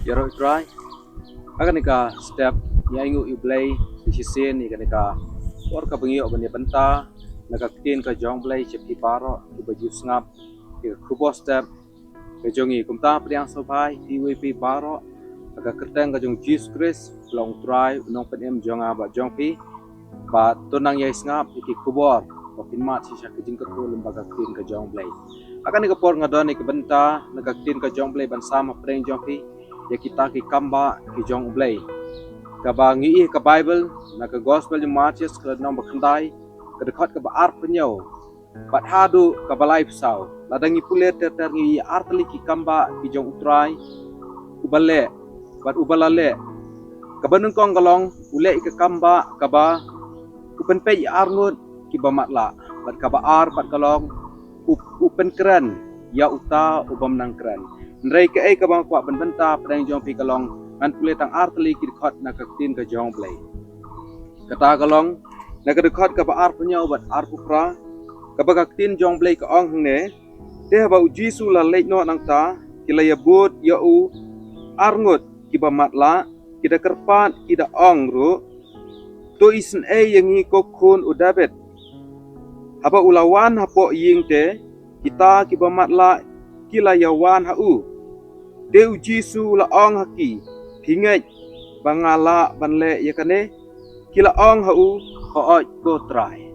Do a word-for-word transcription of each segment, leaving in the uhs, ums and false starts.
Ïaroh Trai. Ha kane ka step ngi ainguh ïa U Blei shisien ïa kane ka por kaba ngi ïoh ban ïa bynta na ka ktien ka jong U Blei sha phi baroh kiba ju sngap ïa ka khubor step ka jong ngi. Kumta pdiang sngewbha ïa phi baroh ha ka kyrteng ka jong U Jisu Khrist, U Trai, U Nongpynim jong nga bad jong phi. Bad to nang ïai sngap ïa ki khubor ba phin mad shisha ka jingkyrkhu lyngba ka ktien ka jong U Blei. Ha kane ka por nga don ïa ka bynta na ka ktien ka jong U Blei ban sam hapdeng jong phi ïa kita ki kambah ki jong U Blei. Kaba ngi ïohi ha ka Baibl na ka Gospel jong u Mathaios ka lynnong ba khyndai, ka dkhot kaba arphew hynñiew bad haduh kaba laiphew saw. Lada ngi pule ter ter ngi ïohi ar tylli ki kambah ki jong U Trai uba leh bad uba la leh. Kaba nyngkong ka long u leh ïa ka kambah kaba u pynpeit ïa arngut kiba matlah, bad kaba ar pat ka long u, u pynkren ïa uta u bym nang kren. Hynrei kaei kaba nga kwah ban bynta hapdeng jong phi ka long, ngan pule tang ar tylli ki dkhot na ka ktien ka jong U Blei. Kata ka long na ka dkhot kaba arphew hynñiew bad arphew phra, kaba ka ktien jong U Blei ka ong hangne: Te haba U Jisu u la leit noh nangta, ki la ïabud ïa u arngut kiba matlah, ki da kyrpad, ki da ong ruh, To isynei ïa ngi, ko khun u Dabid. Haba u la wan hapoh ïing te, kita kiba matlah ki la ïawan ha u. Te U Jisu u la ong ha ki, Phi ngeit ba nga lah ban leh ïa kane? Ki la ong ha u, Hooid ko Trai.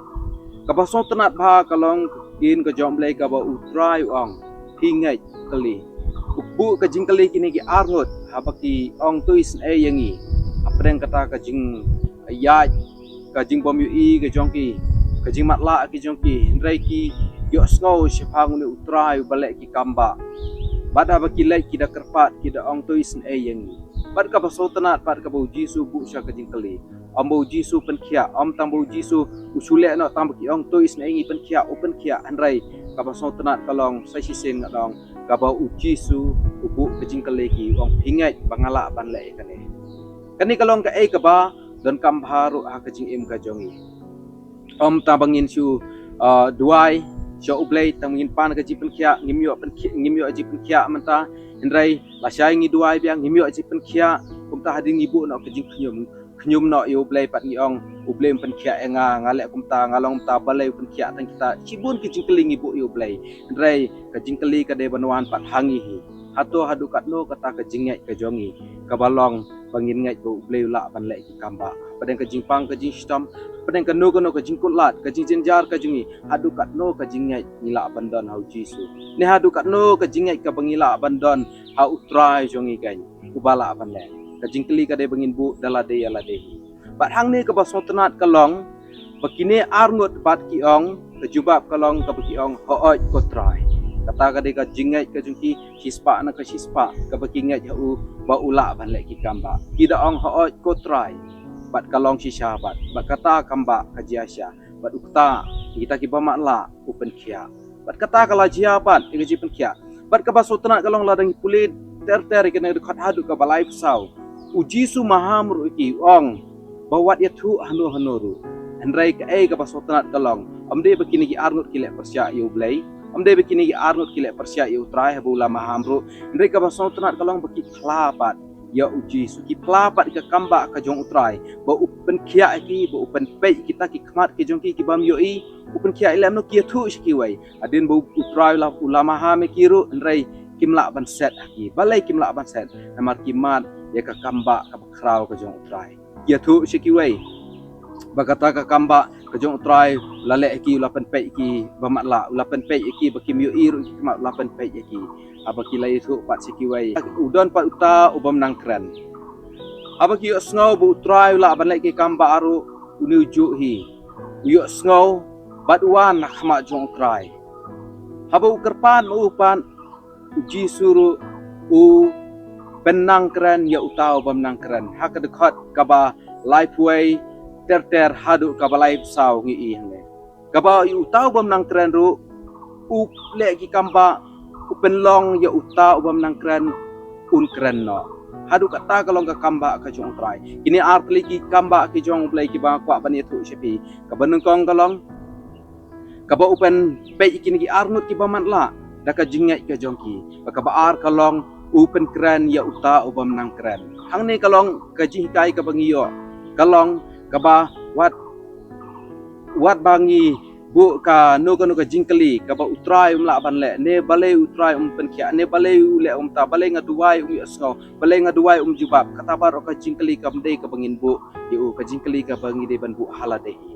Kaba sngewtynnat bha ka long ka ktien ka jong U Blei kaba U Trai u ong, Phi ngeit, kylli. U buh ka jingkylli kine ki arngut haba ki ong, To isynei ïa ngi, hapdeng kata ka jingïaid, ka jingbym ïohi ka jong ki, ka jingmatlah ki jong ki, hynrei ki ïohsngew shaphang une U Trai uba leh ki kambah. Bad haba ki leit ki da kyrpad, ki da ong, To isynei ïa ngi. Bad kaba sngewtynnat pat kaba U Jisu u buh sha ka jingkylli, ym ba U Jisu u pynkhiah, ym tang ba U Jisu u shu leh noh tang ba ki ong, To isynei ïa ngi, pynkhiah, u pynkhiah, hynrei kaba sngewtynnat ka long sa shisien nga ong, kaba U Jisu u buh ka jingkylli ki, u ong, Phi ngeit ba nga lah ban leh ïa kane? Kane ka long kaei kaba donkam bha ruh ha ka jingim ka jong ngi. Ym tang ba ngin shu, ah, duwai sha U Blei tang ba ngin pan ka jingpynkhiah, ngim ïoh pynkhi-, ngim ïoh jingpynkhiah mynta, hynrei lashai ngi duwai biang ngim ïoh jingpynkhiah. Kumta hadien ngi buh noh ka jingkhñium, khñium noh ïa U Blei bad ngi ong, U Blei um pynkhiah ïa nga, nga leh kumta, nga long kumta, balei u pynkhiah tang kita? Shibun ki jingkylli ngi buh ïa U Blei. Hynrei ka jingkylli ka dei ban wan pat ha ngi hi. Hato haduh katno kata ka jingngeit ka jong ngi kaba long ba ngin ngeit ba U Blei u lah ban leh ki kambah? Hapdeng ka jingpang ka jingshitom, hapdeng kano kano ka jingkutlad, ka jingjynjar ka jong ngi, haduh katno ka jingngeit ngi lah ban don ha U Jisu? Ne haduh katno ka jingngeit kaba ngi lah ban don ha U Trai jong ngi keiñ, uba lah ban leh? Ka jingkylli ka dei ba ngin buh da lade ïa lade hi. Bad hangne kaba sngewtynnat ka long ba kine arngut pat ki ong, ka jubab ka long kaba ki ong, Hooid ko Trai. Kata ka dei ka jingngeit ka jong ki shispah na ka shispah kaba ki ngeit ha u ba u lah ban leh ki kambah. Ki da ong, Hooid ko Trai. Bad ka long shisha pat, bad kata kambah ka jia sha, bad u kta ïa kita kiba matlah u pynkhiah. Bad kata ka la jia pat ïa ka jingpynkhiah. Bad kaba sngewtynnat ka long lada ngi pule ter ter ïa kane ka dkhot haduh kaba laiphew saw, U Jisu maham ruh ïa ki, u ong, Ba wat ïathuh hano hano ruh. Hynrei kaei kaba sngewtynnat ka long, ym dei ba kine ki arngut ki leh pyrshah ïa U Blei, ym dei ba kine ki arngut ki leh pyrshah ïa U Trai haba u la maham ruh. Hynrei kaba sngewtynnat ka long ba ki phla pat ïa U Jisu, ki phla pat ïa ka kambah ka jong U Trai, ba u pynkhiah ïa ki, ba u pynpeit ïa kita ki khmat ki jong ki kiba ym ïohi, u pynkhiah ïa lehno, ki ïathuh sha kiwei. Hadien ba U Trai u la, u la maham ïa ki ruh, hynrei kim lah ban set ha ki. Balei kim lah ban set? Namar ki mad ïa ka kambah kaba khraw ka jong U Trai. Ki ïathuh sha kiwei ba kata ka kambah ka jong U Trai u la leh ïa ki, u la pynpeit ïa ki ba matlah, u la pynpeit ïa ki ba kim ïohi ruh ki khmat, u la pynpeit ïa ki. Haba ki la ïathuh pat sha kiwei, u don pat uta u bym nang kren. Haba ki ïohsngew ba U Trai u lah ban leh ki kambah ruh, une u juh hi u ïohsngew bad u wan ha khmat jong U Trai. Haba u kyrpad ma u pat, U Jisu ruh u pynnang kren ïa uta u bym nang kren. Ha ka dkhot kaba laiphew wei ter ter haduh kaba laiphew saw ngi ïohi hangne. Kaba ïa uta u bym nang kren ruh, u leh ki kambah, u pynlong ïa uta u bym nang kren un kren noh. Haduh kata ka long ka kambah ka jong U Trai. Kine ar tylli ki kambah ki jong U Blei kiba nga kwah ban ïathuh sha phi. Kaba nyngkong ka long kaba u pynpeit ïa kine ki arngut kiba matlah da ka jingngeit ka jong ki. Bad kaba ar ka long u pynkren ïa uta u bym nang kren. Hangne ka long ka jinghikai kaba ngi ïoh, ka long kaba wat, wat ba ngi buh kano kano ka jingkylli kaba U Trai um lah ban leh, ne balei U Trai um pynkhiah, ne balei u leh kumta, balei nga duwai um ïohsngew, balei nga duwai um jubab. Kata baroh ka jingkylli kam dei kaba ngin buh ïa u, ka jingkylli kaba ngi dei ban buh ha lade hi.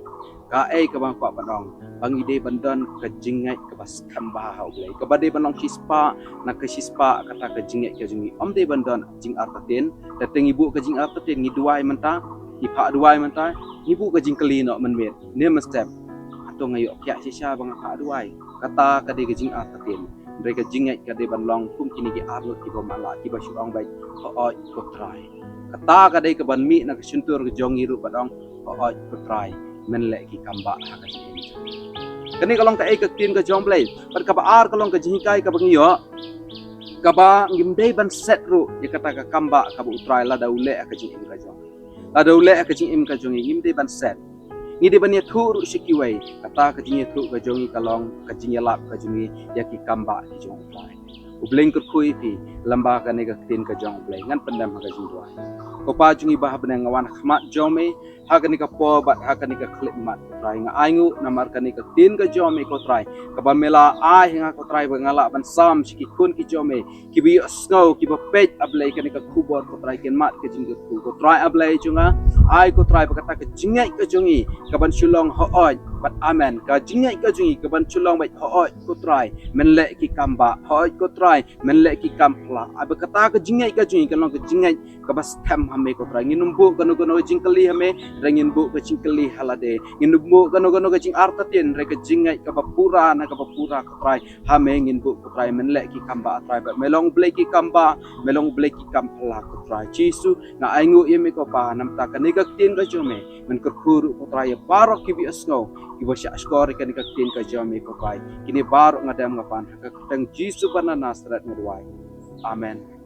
Kaei kaba nga kwah ban ong, ba ngi dei ban don ka jingngeit kaba skhem bha ha U Blei, kaba dei ban long shispah na ka shispah kata ka jingngeit ka jong ngi. Ym dei ban don jingartatien. Te ngi buh ka jingartatien, ngi duwai mynta, ngi phah duwai mynta, ngi buh ka jingkylli noh mynmiet, ne mynstep, hato nga ïoh khiah shisha ba nga phah duwai? Kata ka dei ka jingartatien. Hynrei ka jingngeit ka dei ban long kum kine ki arngut kiba matlah, kiba shu ong beit, hooid ko Trai. Kata ka dei kaban mih na ka shyntur ka jong ngi ruh ban ong, hooid ko Trai, men leh ki kam bah ha ka jingim jong ngi. Kane ka long kaei, ka ktien ka jong U Blei. Bad kaba ar ka long ka jinghikai kaba ngi ïoh, kaba ngim dei ban set ruh ïa kata ka kam bah kaba U Trai lada u leh ha ka jingim ka jong ngi. Lada u leh ha ka jingim ka jong ngi, ngim dei ban set. Ngi dei ban ïathuh ruh sha kiwei. Kata ka jingïathuh ka jong ngi ka long ka jingïalap ka jong ngi ïa ki kam bah ki jong U Trai. U Blei un kyrkhu ïa phi lyngba kane ka ktien ka jong U Blei. Ngan pyndem ha ka jingduwai. Ko Pa jong ngi ba ha bneng, nga wan ha khmat jong me ha kane ka por bad ha kane ka khyllipmat, ko Trai. Nga ainguh namar kane ka ktien ka jong me, ko Trai, kaba me la ai ha nga, ko Trai, ba nga lah ban sam sha ki khun ki jong me kiba ïohsngew, kiba peit, A Blei, kane ka khubor, ko Trai, kin mad ka jingkyrkhu, ko Trai, A Blei jong nga. Ai, ko Trai, ba kata ka jingngeit ka jong ngi kaban shu long hooid bad amen. Ka jingngeit ka jong ngi kaban shu long beit, hooid ko Trai, men leh ki kam bah, hooid ko Trai, men leh ki kam phylla. Ai ba kata ka jingngeit ka jong ngi kan long ka jingngeit kaba skhem ha me, ko Trai. Ngin ym buh kano kano ka jingkylli ha me, hynrei ngin buh ka jingkylli ha lade. Ngin ym buh kano kano ka jingartatien, hynrei ka jingngeit kaba pura na kaba pura, ko Trai, ha me ngin buh, ko Trai. Men leh ki kam bah, Trai, bad me long U Blei ki kam bah, me long U Blei ki kam phylla, ko Trai. Jisu, nga ainguh ïa me, ko Pa, namar kane ka ktien ka jong me. Men kyrkhu ruh, ko Trai, ïa baroh kiba ïohsngew, kiba shahshkor ïa kane ka ktien ka jong me, ko Trai. Kine baroh nga dem nga pan ha ka kyrteng Jisu ba na Nasareth nga duwai. Amen.